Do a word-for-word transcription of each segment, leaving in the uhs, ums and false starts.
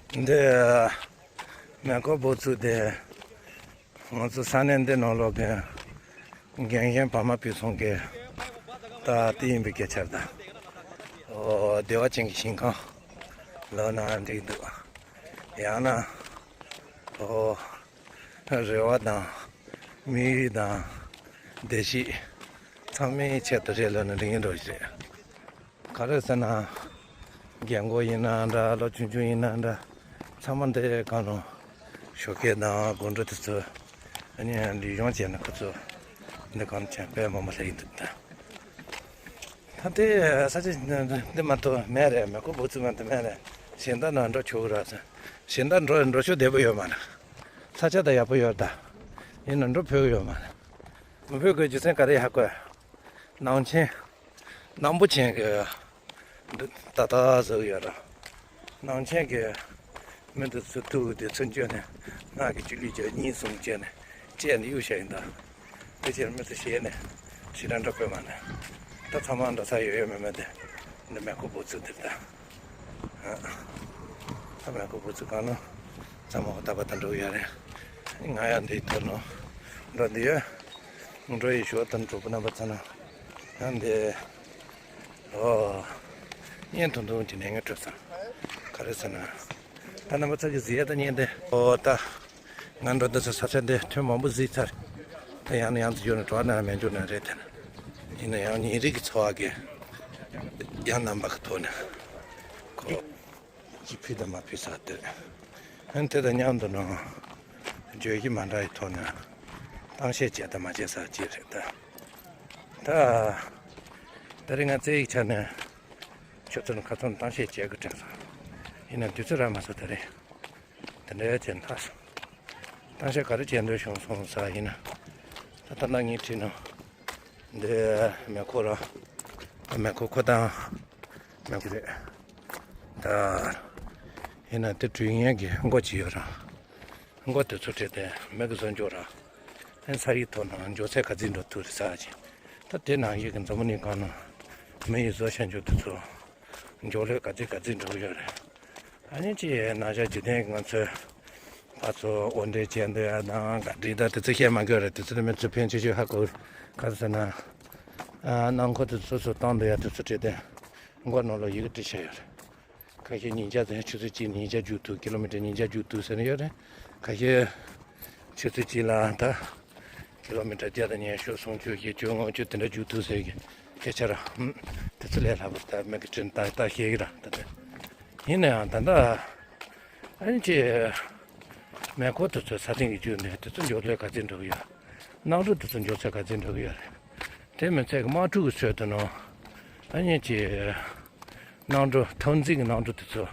འདི་མེ་འཁོར་འབབ་ཚུགས་དེ་ང་ཚོ་ས་གནས་འདི་ནང་ལོགས་ཀྱི་རྒན་གཞོན་བར་མ་སྤུན་གསུམ་གྱི་ད་ལྟ་ཡིན་པའི་སྐད་ཆ་རེད། ད་ཨོ་བདེ་བ་ཅན་གྱི་ཞིང་ཁམས་ལོག་ན་འགྲིག་འདུག། ཡང་ན་ཨོ་རེ་བ་དང་དམིགས་ཡུལ་དང་བདེ་སྐྱིད་ཚང་མའི་ཆེད་དུ་རེད་ལབ་ན་འགྲིག་ཡིན་འགྲོ་ཞིག་རེད། ག་རེ་ཟེར་ན། རྒན་རྒོན་ཡིན་ན་འདྲ། ལོ་ཆུང་ཆུང་ཡིན་ན་འདྲ། ཚང་མ་འདི་གང་རུང་ཞོགས་ཀས་དང་དགོང་དྲོ་དེ་ཚོ་ཨ་ནི་ལུས་སྦྱོང་བྱས་ནས་ཁོ་ཚོ་འདི་གང་བྱས་དཔེ་མང་པོ་སླེབས་ཡིན་འདུག་ད། ད་དེ་ས་ཆ་འདི་མ་གཏོགས་མེད་རེད། མེ་འཁོར་འབབ་ཚུགས་མ་གཏོགས་མེད་རེད། གཞན་དག་ནང་འགྲོ་ཆོག་གི་རེད་ཟེར། གཞན་དག་འགྲོ་འགྲོ་ཆོག་བདེ་པོ་ཡོད་མ་རེད། ས་ཆ་ད་ཡག་པོ་ཡོད་ད། ཡིན་ན་འགྲོ་ཕོད་ཀྱི་ཡོད་མ་རེད། མི་ཕོད་དགོས་རྒྱུ་མཚན་ག་རེ་ཡོད་དགོས། ནང་ཆེན། སྣང་བུ་ཆེན་གྱི་འདི་ད་ལྟ་བཟོ་གི་ཡོད་ར། ནང་ཆེན་གྱི་མི་འདི་ཚོ་ཐུག་དེ་ཚུར་འགྱོ་ནས་ནག་གི་ཆུ་ལུད་ཅིག་གཉིས་གསུམ་བྱས་ནས་བཅད་ནས་གཡུག་བཞག་ཡིན་ད། དེ་ཕྱིར་མི་ཚོ་ཞེད་ནས་ཞེ་དྲག་འགྲོ་ཕོད་མ་ནས། ད་ཚང་མ་འགྲོ་ས་ཡོད་ཡོད་མེད་མེད་དེ་འདི་མེ་འཁོར་འབབ་ཚུགས་དེར་ད། ཨ། ད་མེ་འཁོར་འབབ་ཚུགས་གང་ན་ཚང་མ་འོ་ད་པ་ད་འགྲོ་གི་ཡོད་རེད། ང་ཡང་འདི་ཐོག་ནས་འགྲོ་འདི་ཡོད། འགྲོ་ཡི་ཞོར་དུ་གྲོགས་པོ་རྣམ་པ་ཚོ་ན་ཡང་འདི། ཨོ། བརྙན་ཐུང་ཐུང་གི་ནས་ངས་སྤྲོད་ས། ག་རེ་ཟེར་ན། ད་རྣམ་པ་ཚོ་གི་གཟིགས་ཡ་ད་བརྙན་དེ། ཨོ་ད། ང་འགྲོ་འདི་ཚོ་ས་ཆ་འདི་ཐུན་མང་པོ་གཟིགས་ཚར། ད་ཡང་ནས་ཡང་དུ་འགྱུར་ན་གྲོགས་ན་མེད་འགྱུར་ན་རེད་དེ་ན། ཡིན་ན་ཡང་ཉིན་རེ་གི་འཚོ་བ་གི། ཡང་རྣམ་པ་གི་ཐོག་ནས། ཁོ། ཅི་ཕུད་དང་མ་ཕུད་ས་དེ། ཨན་དེ་དང་མཉམ་དུ་ནང་། བརྗོད་གཞི་མ་འདྲ་ཡི་ཐོག་ནས། གཏམ་བཤད་བྱས་དང་མ་བྱས་ས་ཅི་རེད་ད། ད། ད་རེས་ང་རྩེ་ཡིག་ཆ་ནས། ཁྱོད་ཚོ་ནི་ཁ་ཚོན་གཏམ་བཤད་བྱེད་དགོས་དྲན་སོང་། ཡིན་ན་དུས་ཚོད་རག་མ་སོང་ད་རེས། དེ་འདྲའི་བྱས་མཐའ་སོང་། གཏམ་བཤད་ག་རེ་བྱེད་འདོད་བྱུང་སོང་ས་ཡིན་ན། ད་ལྟ་ན་ངས་བྲིས་ནོ། འདི་མེ་འཁོར་ར། མེ་འཁོར་ཁོ་དང་། མེ་འཁོར་རེད། ད། ཡིན་ན་དེ་དུས་ངན་གྱི་མགོ་ཅི་ཡོད་ར། མགོ་དེ་ཚོ་བྲིས་ཏེ་མེ་གི་བཟོ་འཇོག་ར། ཨན་ས་ཡི་ཐོག་ནང་འཇོག་ཚད་ག་ཚིག་འགྲོ་ཐུབ་རེད་ས་ཅི། ད་དེ་ནང་བཞིན་གྱི་འཛམ་བུ་གླིང་སྒང་ནང་མི་ཡི་བཟོ་བྱ་འཇོག་དེ་ཚོ། འཇོག་ལས་ག་ཚིག་ག་ཚིག་འགྲོ་གི་ཡོད་རེད། ཨ་ནི་ཅི་ན་ཞག་འཇིག་རྟེན་གྱི་ང་ཚོའི་ཕར་ཚུར་འོར་འདྲེན་བྱས་འདུག་ཡ་དང་ག་འདྲི་ད་དེ་ཚོ་བཤད་མ་དགོས་རེད། དེ་ཚོ་ནི་མི་ཚོ་ཕན་ཆེ་ཤོས་ཧ་གོ། ག་རེ་ཟེར་ན། ཨ་རླངས་འཁོར་དེ་ཚོ་སོ་སོ་བཏང་འདུག་ཡ་དེ་ཚོ་བྲིས་ཏེ། མགོ་ནང་ལ་ཡི་གེ་བྲིས་བཞག་ཡོད་རེད། ཁ་ཤས་ཉིས་བརྒྱ་ཙམ་ཆུ་ཚོད་གཅིག་ཉིས་བརྒྱ་རྒྱུག་ཐུབ། ཀི་ལོ་མི་ཊར་ཉིས་བརྒྱ་རྒྱུག་ཐུབ་ཟེར་ནས་ཡོད་རེད། ཁ་ཤས་ཆུ་ཚོད་གཅིག་ལ་ད་ཀི་ལོ་མི་ཊར་བརྒྱ་དང་ཉི་ཤུ་སུམ་ཅུ་བཞི་བཅུ་ལྔ་བཅུ་དེ་འདྲ་རྒྱུག་ཐུབ་ཟེར་གི་སྐད་ཆ་ར། ཧུམ། དེ་ཚོ་ལས་སླ་པོ་ད་མི་གི་དྲིན་ད་ལྟ་ཤེས་གི་ར་ད་ལྟ། ཡིན་ན་ཡང་ད་ལྟ་ཨ་ནི་ཅི་མེ་འཁོར་དེ་ཚོ་ས་སྟེང་གི་རྒྱུག་ནས་དེ་ཚོ་འཇོག་ལས་ག་ཚོད་འགྲོ་གི་ཡོད། གནམ་གྲུ་དེ་ཚོ་འཇོག་ཚད་ག་ཚོད་འགྲོ་གི་ཡོད་རེད། དེ་མི་ཚད་གི་དམག་འཁྲུག་གི་ཚོད་དུ་ནོ། ཨ་ནི་ཅི། གནམ་གྲུ་འཐབ་འཛིང་གི་གནམ་གྲུ་དེ་ཚོ།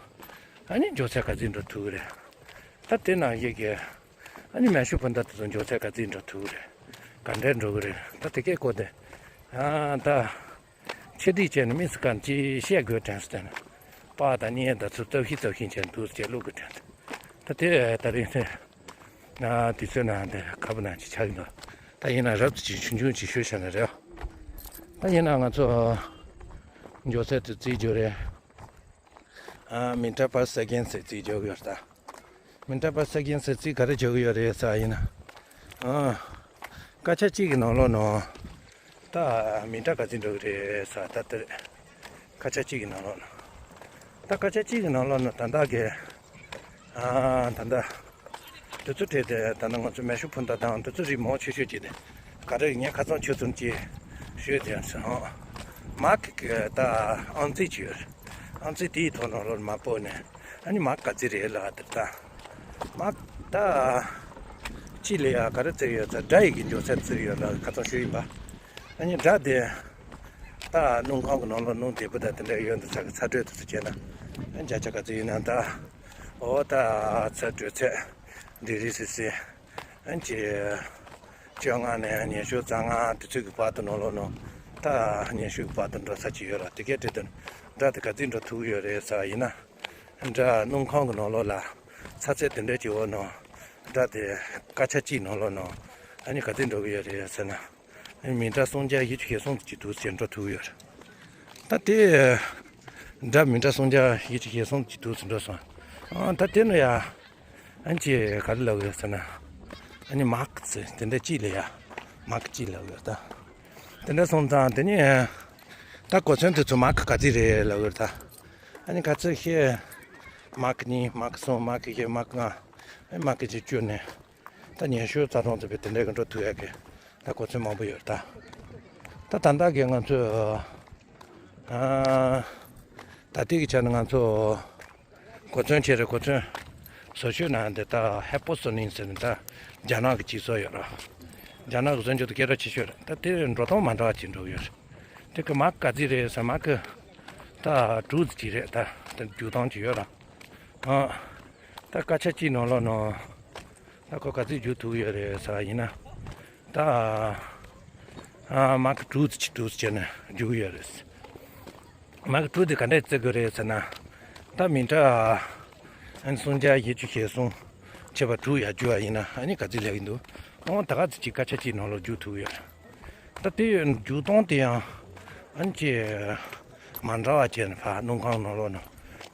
ཨ་ནི་མགྱོགས་ཚད་ག་ཚོད་འགྲོ་ཐུབ་ཀྱི་རེད། ད་དེ་ནང་བཞིན་གྱི། ཨ་ནི་མེ་ཤུགས་འཕུར་མདའ་དེ་ཚོ་མགྱོགས་ཚད་ག་ཚོད་འགྲོ་ཐུབ་ཀྱི་རེད། ག་འདྲས་འགྲོ་གི་རེད། ད་དེ་གའི་སྐོར་དེ། ཨ་ད། ཆེད་སྒྲིག་བྱས་ནས་དམིགས་སུ་བཀར་ནས་ཅིག་བཤད་དགོས་དྲན་སོང་། དེ་ནས་པཱ་དང་གཉེན་ད་ཚོ་རྩོད་གཞི་རྩོད་གཞི་བྱས་འདུག་ཅེས་བླུག་གི་དྲན་སོང་། ད་དེ་ད་རིང་དེ། ན་དུས་ཚོད་ནང་དེ་ཁ་བུ་ནང་ཅིག་ཆགས་ཀྱི་འདུག། ད་ཡིན་ན་རབ་ཏུ་ཅིག་ཆུང་ཆུང་ཅིག་ཞུས་བྱས་ན་རེད། ད་ཡིན་ན་ང་ཚོ་མགྱོགས་ཚད་དུ་རྩིས་རྒྱུ་རེད། ཨ་མི་ཊར་པར་སེ་ཀེན་ཟེར་རྩིས་རྒྱག་གི་ཡོད་རེད་ད། མི་ཊར་པར་སེ་ཀེན་ཟེར་རྩིས་ག་རེ་རྒྱག་གི་ཡོད་རེད་ཟེར་བ་ཡིན་ན། ཨ། སྐར་ཆ་གཅིག་གི་ནང་ལོགས་ནང་། ད་མི་ཊར་ག་ཚོད་འགྲོ་གི་རེད་ཟེར་བ་ད་དེ་རེད། སྐར་ཆ་གཅིག་གི་ནང་ལོགས་ནང་། ད་སྐར་ཆ་གཅིག་གི་ནང་ལོགས་ནང་ད་ལྟ་གི། ཨ་ད་ལྟ། དེ་ཚོ་བྲིས་ཏེ་ད་ནི་ང་ཚོ་མེ་ཤུགས་འཕུར་མདའ་དང་དེ་ཚོ་རིགས་མང་ཆེ་ཤོས་ཀྱི་དེ་ག་རེ་ངས་ཁ་ཚང་ཆོད་ཙམ་གྱིས་ཞུས་ཏེ་སོང་། མ་གི་གི་ད་ཨང་རྩིས་ཀྱི་ཡོད་རེད། ཨང་རྩིས་དེའི་ཐོག་ནང་ལོགས་མ་སྤོ་ནས་ཨ་ནི་མ་ག་ཚོད་རེད་ལ་དེ་ད་མ་ད་ཅི་ལས་ཡ་ག་རེ་ཚེ་ཡོད་ཚ་དགྲ་ཡི་གི་མགྱོགས་ཚད་ཚེ་ཡོད་ལ་ཁ་ཚང་ཞུས་ཡིན་པ། ཨ་ནི་དགྲ་དེ་ད་སྣུམ་ཁང་གི་ནང་ལོགས་སྣུམ་བདེ་པོ་ད་དེ་འདྲ་ཡོད་འདུག་ཚ་གི་ཚ་དྲོད་དེ་ཚོ་བྱས་ན་ཨ་བརྒྱ་ཆ་ག་ཚོད་ཡིན་ན་ད་ཨོ་ད་ཚ་དྲོད་ཚད་ཌི་གྷི་རི་སི་སི། ཨན་ཅི། བཅོ་ལྔ་ནས་ཉི་ཤུ་རྩ་ལྔ་དེ་ཚོའི་གི་བར་དུ་ནང་ལོགས་ནང་། ད་ཉི་ཤུ་གི་བར་དུ་འགྲོ་ས་ཅིག་ཡོད་ར་དེ་གའི་དེ་དོན། དགྲ་དེ་ག་ཚོད་འགྲོ་ཐུབ་ཀྱི་ཡོད་རེད་ཟེར་བ་ཡིན་ན། དགྲ་སྣུམ་ཁང་གི་ནང་ལོགས་ལ། ཚ་ཚད་དེ་འདྲ་ཅིག་འོག་ནང་། དགྲ་དེ་སྐར་ཆ་གཅིག་ནང་ལོགས་ནང་། ཨ་ནི་ག་ཚོད་འགྲོ་གི་ཡོད་རེད་ཟེར་ན། མི་ཊར་སུམ་བརྒྱ་བཞི་བཅུ་ཞེ་གསུམ་ཅིག་འདུག་ཟེར་འགྲོ་ཐུབ་ཡོད་རེད། ད་དེ། དགྲ་མི་ཊར་སུམ་བརྒྱ་བཞི་བཅུ་ཞེ་གསུམ་ཅིག་འདུག་ཟེར་འགྲོ་སོང་། ཨ་ད་དེ་ནི་ཡ། ཨ་ནི་ཅི་ག་རེ་ལབ་ཡོད་ཟེར་ན། ཨ་ནི་མག་ཟེར་དེ་འདྲ་ཅིག་ལ་ཡ། མག་ཅིག་ལབ་ཡོད་ད། དེ་འདྲ་སོང་ཙང་དེ་ནི། ད་གོ་མཚོན་དེ་ཚོ་མག་ག་ཚོད་རེད་ལབ་ཡོད་ད། ཨ་ནི་ག་ཚོད་ཤེས། མག་གཉིས་མག་གསུམ་མག་བཞི་མག་ལྔ། ཨ་ནི་མག་བཅུ་བཅུ་ནས། ད་ཉི་ཤུ་རྩ་གྲངས་ཙམ་བས་དེ་འདྲ་གི་འགྲོ་ཐུབ་ཡག་གི། ད་གོ་མཚོན་མང་པོ་ཡོད་ད། ད་ད་ལྟ་གི་ང་ཚོས། ཨ། ད་ལྟའི་གི་ཆ་ནས་ང་ཚོ་གོ་མཚོན་ཆེ་རེད། གོ་མཚོན་བཟོ་ཤོས་ནང་འདི་ད་ཧེ་པོ་སོ་ནིང་ཟེར་ནས་ད་རྒྱ་ནག་གི་སྤྱི་ཚོགས་ཡོད་ར། རྒྱ་ནག་གི་བཟོ་བཅོས་དེ་སྐད་གྲགས་ཆེ་ཤོས་རེད། ད་དེ་འགྲོ་སྟངས་མ་འདྲ་བ་ཅིག་འགྲོ་གི་ཡོད་རེད། དེ་གི་མག་ག་ཚོད་རེད་ཟེར། མག་གི་ད་དྲུག་ཅུ་ཅིག་རེད། ད་དེ་རྒྱུག་སྟངས་ཅིག་ཡོད་ར། ཨ། ད་སྐད་ཆ་གཅིག་ནང་ལོགས་ནང་། ད་ཁོ་ག་ཚོད་རྒྱུག་ཐུབ་ཡོད་རེད་ཟེར་བ་ཡིན་ན། ད། ཨ། མག་གི་དྲུག་ཅུ་དྲུག་ཅུ་བྱས་ནས་རྒྱུག་ཡོད་རེད། མག་གི་དྲུག་དེ་ག་འདྲས་བརྩི་དགོས་རེད་ཟེར་ན། ད་མི་འདྲ། ཨ་ནི་སུམ་བརྒྱ་བཞི་བཅུ་ཞེ་གསུམ། བྱས་པ་དྲུག་ཡར་རྒྱུག་པ་ཡིན་ན་ཨ་ནི་ག་ཚོད་སླེབས་ཀྱི་འདུག་ཨོ་ད་ག་ཚོད་ཅིག་སྐད་ཆ་གཅིག་ནང་ལོགས་རྒྱུག་ཐུབ་ཡོད་རེད། ད་དེ་རྒྱུག་སྟངས་དེ་ཡང་ཨ་ནི་ཅི་མ་འདྲ་བ་བྱས་ནས་ཕར་སྣུམ་ཁང་ནང་ལོགས་ནང་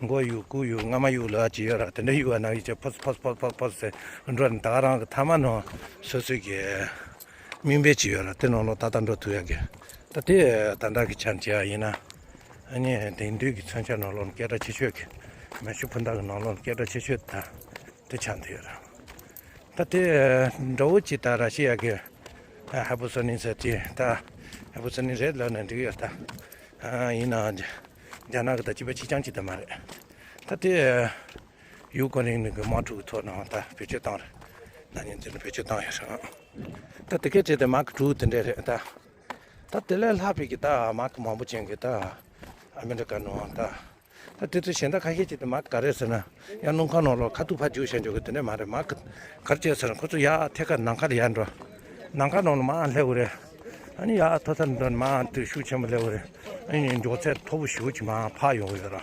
མགོ་གཡུག་གུ་གཡུག་རྔ་མ་གཡུག་ལབ་ཅིག་ཡོད་ར། དེ་འདྲ་གཡུག་པ་ནང་བཞིན་བྱས་ཕོས་ཕོས་ཕོས་ཕོས་ཕོས་ཟེར་འགྲོ་ནས་ད་ག་རང་གི་མཐའ་མ་ནང་སོ་སོའི་གི་མིང་དཔེ་ཅིག་ཡོད་ར། དེ་ནང་ལོགས་ཏག་ཏག་འགྲོ་ཐུབ་ཡག་གི། ད་དེ་ད་ལྟ་གི་ཆ་ནས་བྱས་པ་ཡིན་ན་ཨ་ནི་དེང་དུས་ཀྱི་མཚོན་ཆ་ནང་ལོགས་ནས་སྐད་གྲགས་ཆེ་ཤོས་ཀྱི་མེ་ཤུགས་འཕུར་མདའ་གི་ནང་ལོགས་ནས་སྐད་གྲགས་ཆེ་ཤོས་ད། དེ་ཆགས་འདུག་ཡོད་ར། ད་དེ་འདྲ་བོ་ཅིག་ད་ར་ཤི་ཡ་གི་ཧ་པོ་སོ་ནིང་ཟེར་དེ་ད་ཧ་པོ་སོ་ནིང་རེད་ལབ་ན་འགྲིག་ཡོད་ད། ཡིན་ནའང་རྒྱ་ནག་གི་ད་སྤྱི་པ་གཅིག་རྐྱང་གཅིག་ད་མ་རེད། ད་དེ་ཡུ་ཀོ་རིན་གི་དམག་འཁྲུག་གི་ཐོག་ནང་ད་བེད་སྤྱོད་བཏང་རེད། ན་ནིང་ཚོ་ནས་བེད་སྤྱོད་བཏང་ཡོད་ར། ད་དེ་གའི་གྲས་དེ་མག་གི་དྲུག་དེ་འདྲས་རེད་ད། ད་དེ་ལས་ལྷག་པའི་གི་ད་མག་གི་མང་པོ་ཅན་གི་ད་ཨ་མི་རི་ཀ་ནང་ད། ད་དེ་ཚོ་གཞན་དག་ཁ་ཤས་ཅིག་དེ་མག་ག་རེ་ཟེར་ན། ཡང་སྣུམ་ཁང་ནང་ལོགས་ཁ་ཐུག་ཕར་རྒྱུག་བྱས་འཇོག་གི་དེ་འདྲས་མ་རེད། མག་ག་ག་རེ་བྱས་ཟེར་ན་ཁོ་ཚོ་ཡར་ཐད་ཀར་ནམ་མཁའ་ལ་ཡར་འགྲོ། ནམ་མཁའ་ནང་ལ་མར་སླེབས་པ་རེད། ཨ་ནི་ཡར་མཐོ་ས་འགྲོ་ནས་མར་དུ་ཤུགས་ཆེན་པོ་སླེབས་པ་རེད། ཨ་ནི་མགྱོགས་ཚད་མཐོ་པོ་ཞེ་པོ་ཅིག་མར་འཕར་ཡོང་གི་ཡོད་ར།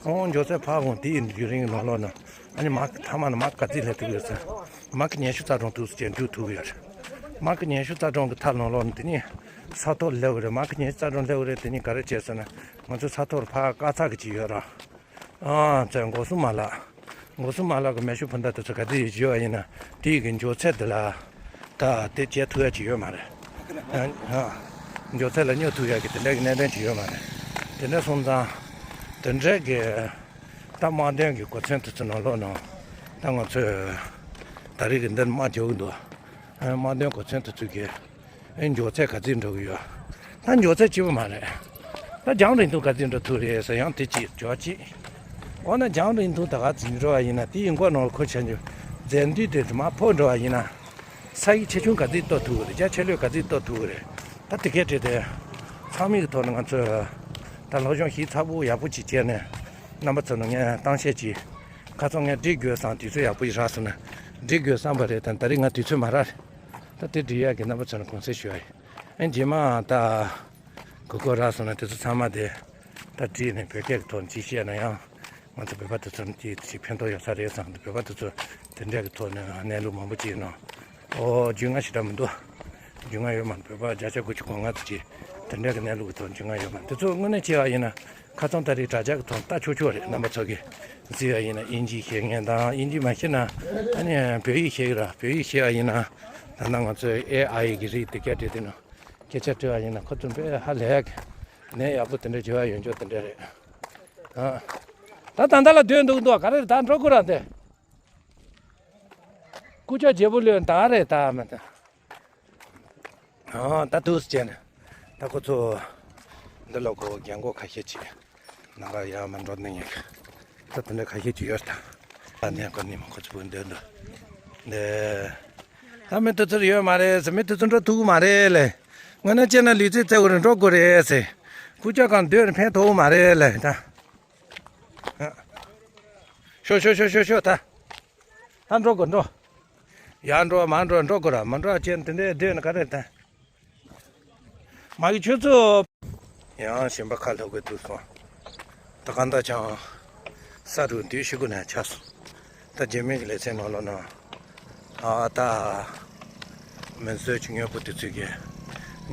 ཨོ་མགྱོགས་ཚད་འཕར་འོང་དེ་ཡི་རིང་ནང་ལོགས་ན་ཨ་ནི་མག་གི་མཐའ་མ་ན་མག་ག་ཚོད་སླེབས་ཐུབ་ཡོད་ཟེར། མག་གི་ཉི་ཤུ་རྩ་གྲངས་ཐུག་ཟེར་བྱས་འཇུག་ཐུབ་ཡོད་རེད། མག་གི་ཉི་ཤུ་རྩ་གྲངས་ཀྱི་མཐའ་ནང་ལོགས་ན་དེ་ནི་ས་ཐོག་ལ་སླེབས་པ་རེད། མག་གི་ཉི་ཤུ་རྩ་གྲངས་སླེབས་པ་རེད། དེ་ནི་ག་རེ་བྱས་ཟེར་ན་ང་ཚོ་ས་ཐོག་ལ་ཕར་དཀར་ཚགས་ཀྱི་ཅིག་ཡོད་ར། ཨ་ཙི་འགོག་སྲུང་མ་ལག་འགོག་སྲུང་མ་ལག་གི་མེ་ཤུགས་འཕུར་མདའ་དེ་ཚོ་ག་ཚོད་ཡོད་ཅིག་ཡོད་པ་ཡིན་ན་དེ་ཡི་གི་མགྱོགས་ཚད་དེ་ལ་ད་དེ་བྱེད་ཐུབ་ཡ་ཅིག་ཡོད་མ་རེད། ཨ་ཨ་མགྱོགས་ཚད་ལ་སྙོབ་ཐུབ་ཡ་གི་དེ་འདྲ་གི་གནད་དོན་ཅིག་ཡོད་མ་རེད། དེ་འདྲ་སོང་ཙང་དེ་འདྲའི་གི་ད་དམག་དོན་གྱི་གོ་མཚོན་དེ་ཚོ་ནང་ལོགས་ནང་ད་ང་ཚོས་ད་རེས་ཀྱི་འདིར་དམག་རྒྱག་གི་འདུག་དམག་དོན་གོ་མཚོན་དེ་ཚོ་གི་མགྱོགས་ཚད་ག་ཚོད་འགྲོ་གི་ཡོད། ད་མགྱོགས་ཚད་གཅིག་པུ་མ་རེད། ད་རྒྱང་རིང་ཐུང་ག་ཚོད་འགྲོ་ཐུབ་རེད་ཟེར་ཡང་དེ་གཅིག་འགྱོ་གཅིག་འོ་ན་རྒྱང་རིང་ཐུང་ད་ག་ཚོད་འགྲོ་བ་ཡིན་ན་དེ་ཡི་མགོ་ནང་ལ་ཁོ་ཆ་འཇུ་རྫས་མདུད་དེ་དུ་མ་ཕོག་འགྲོ་བ་ཡིན་ན། ས་ཡི་ཆེ་ཆུང་ག་ཚོད་གཏོར་ཐུབ་ཀྱི་རེད། རྒྱ་ཆེ་ལོས་ག་ཚོད་གཏོར་ཐུབ་ཀྱི་རེད། ད་དེ་གས་བྲིས་ཏེ། ཚང་མའི་གི་ཐོག་ནས་ང་ཚོས་ད་སློབ་སྦྱོང་ཞིབ་ཚགས་པོ་ཡག་པོ་ཅིག་བྱས་ནས་རྣམ་པ་ཚོ་ནས་ངས་གཏམ་བཤད་ཅིག་ཁ་སང་ངས་འགྲིག་དགོས་བསམ། དུས་ཚོད་ཡག་པོ་ཞིག་རག་སོང་ན་འགྲིག་དགོས་བསམ་པ་རེད། ད་ད་རེས་ང་དུས་ཚོད་མ་རག་རེད། ད་དེ་འགྲིག་ཡག་གི་རྣམ་པ་ཚོ་ནས་དགོངས་སེལ་ཞུ་བ་ཡིན། ཨེ་རྗེས་མ་ད་གོ་སྐབས་རག་སོང་ན་དེ་ཚོ་ཚང་མ་དེ་ད་བྲིས་ནས་བོད་སྐད་ཀྱི་ཐོག་ནས་ཅིག་བཤད་ན་ཡང་། ང་ཚོ་བོད་པ་དེ་ཚོར་ཅིག་ཅིག་ཕན་ཐོགས་ཡོད་ས་རེད་བསམ་འདུག་བོད་པ་དེ་ཚོ་དེ་འདྲ་གི་ཐོག་ནས་གནས་ལུགས་མང་པོ་ཅིག་ནང་། ཨོ་རྒྱུས་མངའ་ཞེ་དྲག་མི་འདུག་རྒྱུས་མངའ་ཡོད་མ་རེད། བོད་པ་བརྒྱ་ཆ་དགུ་བཅུ་གོ་ལྔ་ཙམ་ཅིག་དེ་འདྲ་གི་གནས་ལུགས་ཀྱི་ཐོག་རྒྱུས་མངའ་ཡོད་མ་རེད། དེ་ཚོ་དངོས་གནས་བྱས་པ་ཡིན་ན་ཁ་སང་ད་རེས་དྲ་རྒྱ་གི་ཐོག་ལྟ་ཆོག་ཆོག་རེད། རྣམ་པ་ཚོ་གིས་གཟིགས་པ་ཡིན་ན་དབྱིན་ཇི་ཤེས་མཁན་དང་། དབྱིན་ཇི་མ་ཤེས་ན་ཨ་ནི་བོད་ཡིག་ཤེས་ཀྱི་ར། བོད་ཡིག་ཤེས་པ་ཡིན་ན་ད་ལྟ་ང་ཚོའི་ཨེ་ཨའི་གི་རིགས་དེ་སྐད་བྲིས་དུས་ན་སྐད་ཆ་དྲི་བ་ཡིན་ན་ཁོ་ཚོ་དཔེ་ཧ་ལས་ཀྱི་ནས་ཡག་པོ་དེ་འདྲ་བྱེད་པ་ཡོད་འཇོག་དེ་འདྲ་རེད། ཨ། ད་ད་ལྟ་ལ་སྡོད་འདུག་འདུག་ག་རེ་རེད། ད་འགྲོ་དགོས་ར་དེ། སྐུ་ཅག་རྒྱལ་པོ་ལོས་ད་རེད་ད་མ་ད། ཨ་ད་དུས་བྱས་ནས་ད་ཁོ་ཚོ་འདི་ལ་ཁོ་རྒན་གོག་ཁ་ཤས་ཅིག་ནང་ལ་ཡར་མར་འགྲོ་ནས་ཉལ་གི་ད་དེ་འདྲ་ཁ་ཤས་ཅིག་ཡོད་ད། ད་ནས་ཁོ་ནི་མ་ཁོ་ཚོ་བུ་འདོན་འདུག་འདི། ད་མི་དེ་ཚོར་ཡོད་མ་རེད་ཟེར། མི་དེ་ཚོ་འགྲོ་ཐུབ་ཀྱི་མ་རེད་ལེ། ངོ་ན་ཅེ་ན་ལུས་རྩལ་རྩེ་དགོས་རེད། འགྲོ་དགོས་རེད་ཟེར། སྐུ་ཅག་གང་སྡོད་ནས་ཕན་ཐོགས་མ་རེད་ལེ་ད། ཤོ་ཤོ་ཤོ་ཤོ་ཤོ་ད། ད་འགྲོ་དགོས་འགྲོ། ཡར་འགྲོ་མར་འགྲོ་འགྲོ་དགོས་ར་མ་འགྲོ་ཅན་དེ་འདྲས་སྡོད་ན་ག་རེ་ད། མ་གི་ཆུ་ཚོད། ཡང་ཞིང་པ་ཁ་ལྷག་གི་འདུག་སོང་། ད་གང་ལྟར་ཀྱང་ས་རུ་དུས་ཕྱི་གུ་ནས་ཆགས་སོང་། ད་རྗེས་མའི་གི་ལེ་ཚན་ནང་ལོགས་ན། ཨ་ད། མི་བཟོས་ཀྱི་དངོས་པོ་དེ་ཚོའི་གི་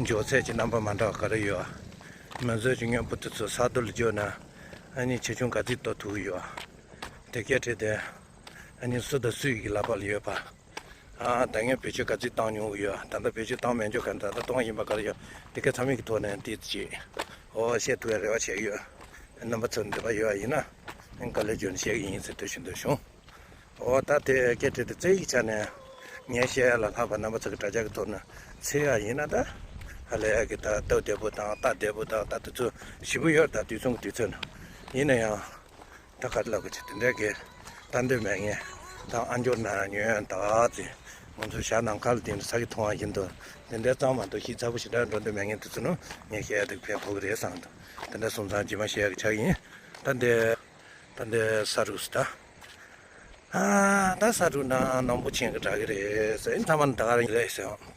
མགྱོགས་ཚད་ཀྱི་རྣམ་པ་མ་འདྲ་བ་ག་རེ་ཡོད། མི་བཟོས་ཀྱི་དངོས་པོ་དེ་ཚོ་ས་རྡུལ་བརྗོད་ན་ཨ་ནི་ཆེ་ཆུང་ག་ཚོད་གཏོར་ཐུབ་ཀྱི་ཡོད། དེ་སྐད་བྲིས་ཏེ། ཨ་ནི་སུ་དང་སུ་ཡི་གི་ལག་པ་ལ་ཡོད་པ། ཨ་ད་ངས་བེད་སྤྱོད་ག་ཚོད་བཏང་མྱོང་གི་ཡོད། ད་ལྟ་བེད་སྤྱོད་བཏང་མེད་འཇོག་ག་ད་ལྟ་གཏོང་བཞིན་པ་ག་རེ་ཡོད། དེ་ག་ཚང་མའི་གི་ཐོག་ནས་ཏིས་ཅིག་ཨོ་བཤད་ཐུབ་པའི་རེ་བ་བྱས་ཡོད། རྣམ་པ་ཚོར་འདོད་པ་ཡོད་པ་ཡིན་ན། དཀའ་ལས་བརྒྱབ་ནས་བཤད་གི་ཡིན་ཟེར་འདོད་བཞིན་འདོད་བྱུང་། ཨོ་ད་དེ་སྐད་བྲིས་ཏེ་རྩེ་ཡི་ཆ་ནས། ངས་བཤད་ཡ་ལ་ལྷག་པ་རྣམ་པ་ཚོ་གི་དྲ་རྒྱ་གི་ཐོག་ནས་འཚོལ་ཡ་ཡིན་ན་ད། ཧ་ལས་ཡ་གི་ད་སྟབས་བདེ་པོ་དང་སྟབས་བདེ་པོ་དང་ད་དུས་ཚོད་ཞིབ་པོ་ཡོད་ད་དུས་མཚུངས་གི་དུས་ཚོད་ནས། ཡིན་ན་ཡང་། ད་ག་རེ་ལབ་དགོས་ཅི་དེ་འདྲ་གི་ལྟ་འདོད་མེད་ངས། ད་ཨ་འབྱོར་ན་ཉོན་ད་ཙི། ང་ཚོ་ཞག་ནམ་མཁའ་ལ་དེ་འདྲ་ས་གི་མཐོང་བ་བཞིན་དུ། དེ་འདྲ་གཙང་མ་འདུག་ཞིག་ཚ་པོ་ཞིག་འདྲ་འགྲོ་འདོད་མེད་ངས་དུས་ཚོད་ནང་ངས་བཤད་ཡ་དེ་ཕན་ཐོགས་གི་རེད་བསམ་འདུག་དེ་འདྲ་སོང་ཙང་རྗེས་མ་བཤད་ཡ་གི་ཆགས་ཡིན། ད་འདི། ད་འདི་ས་རུ་སུ་ད། ཨ་ད་ས་རུ་ན་ནོར་བུ་ཆེན་གི་འདྲ་གི་རེད་ཟེར་ཡིན་ཚང་མ་ན་ད་ག་རེ་རེད་ཟེར།